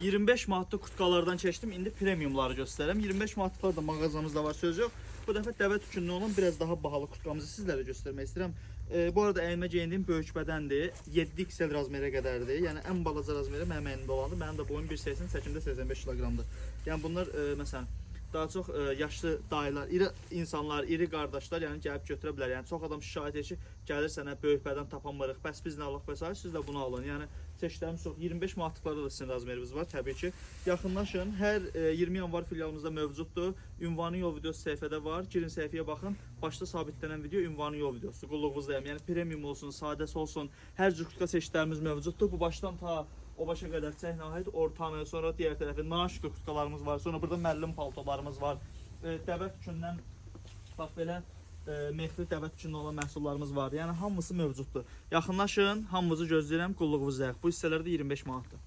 25 manatlıq kutkalardan keçdim. İndi premiumları göstərəm. 25 manatlıqlar da mağazamızda var, söz yox. Bu dəfə dəvə tükündən olan biraz daha bahalı kutkamızı sizlərə göstərmək istəyirəm. Bu arada əynimə geyindiyim böyük bədəndir. 7XL razmerə qədərdir. Yəni ən balaca razmeri mənim əynimdə olandır. Mənim də boyum 1.80, çəkim də 85 kiloqramdır. Yəni bunlar məsələn daha çox yaşlı dayılar, iri insanlar, iri qardaşlar, yəni gəlib götürə bilər. Yəni çox adam şikayət edir ki, gəlir sənə böyük bədən tapanmırıq, bəs biz nə alaq və sair, siz də bunu alın. Yəni çeşidlərimiz çox. 25 manatlıqlarda da sizin razmeriniz var təbii ki. Yaxınlaşın. Hər 20 yanvar filialımızda mövcuddur. Ünvanı yol videosu səhifədə var. Girin səhifəyə baxın. Başda sabitlənən video ünvanı yol videosu. Qulluğunuzdayam. Yəni premium olsun, sadəsi olsun, hər cür kutka çeşidlərimiz mövcuddur. Bu başdan ta o başa qədər çək nəhayət ortanı, sonra digər tərəfi naaş kutkalarımız var. Sonra burada müəllim paltolarımız var. Dəvə tükündən bax belə mexli dəvə tükündən olan məhsullarımız var. Yəni hamısı mövcuddur. Yaxınlaşın, hamınızı gözləyirəm, qulluğunuzdayıq. Bu hissələr də 25 manatdır.